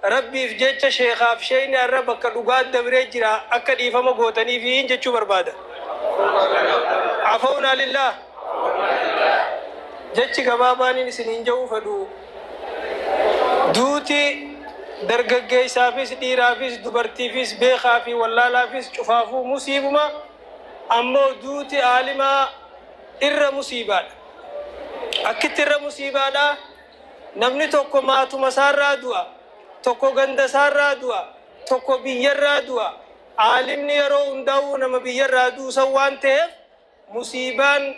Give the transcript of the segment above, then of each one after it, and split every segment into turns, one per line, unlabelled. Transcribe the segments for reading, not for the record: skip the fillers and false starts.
Rabbiif jecha sheekaaf sheeyni har'a bakka dhugaa dabree jira akka dhiifama gootaniifi jechuu barbaada. Afawnaa lillaah. Jechi gabaabaaniin isiniin ja'uu fedhu, duuti dargaggeessaafis, dhiiraafis, dubartiifis, beekaa fi wallaalaafis cufaafuu musiibuma. Ammoo duuti aalimaa irra musiibaadha. Akkitti irra musiibaadha: namni tokko maatuma isaarraa du'a, tokko ganda isaarraa du'a, tokko biyyarraa du'a. Aalimni yeroo hundaa'uu nama biyyarraa duusan waan ta'eef, musiibaan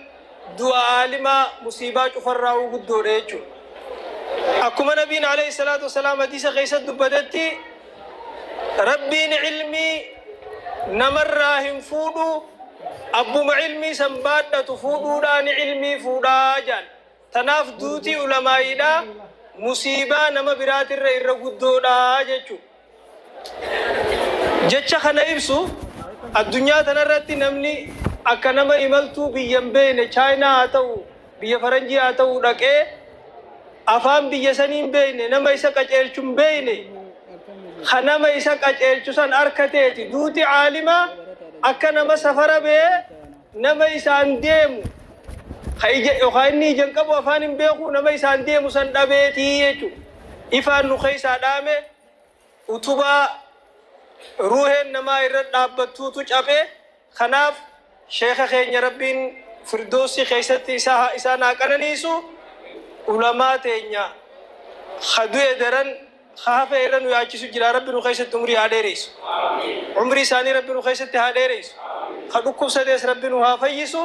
du'a aalimaa musiibaa cufarraa guddoodha jechuudha. Akkuma Nabiin alayhi salaatu wasalaam hadiisa keessatti dubbatetti, Rabbiin ilmii namarraa hin fuudhu, abbuma ilmii san baadhatu fuudhuudhaan ilmii fuudhaa jaan. Tanaaf duutii ulamaa'iidha musiibaa nama biraatirra irra guddoodha jechuudha. Jecha kana ibsu, addunyaa tanarratti namni akka nama imaltuu biyya hin beekne, Chaayinaa haa ta'u, biyya Faranjii haa ta'u, dhaqee afaan biyya sanii hin beekne, nama isa qaceelchu hin beekne, ka nama isa qaceelchu san harkateeti. Duuti caalimaa akka nama safara bee nama isaan deemu ka ija yookaan inni ija hin qabu, afaan hin beeku, nama isaan deemu san dhabeetii jechuudha. Ifaan nu keessaa dhaame, utubaa ruuheen namaa irra dhaabbattuutu caphee. Kanaaf sheeka keenya Rabbiin firdoosi keessatti isaan haa qananiisu. Ulamaa teenya ka du'e daran ka hafe irra nu yaachisu jira. Rabbi nu keessatti umrii haa dheereysu, umrii isaanii Rabbi nu keessatti haa dheereysu. Ka dhukkubsatees Rabbi nu haa fayyisu.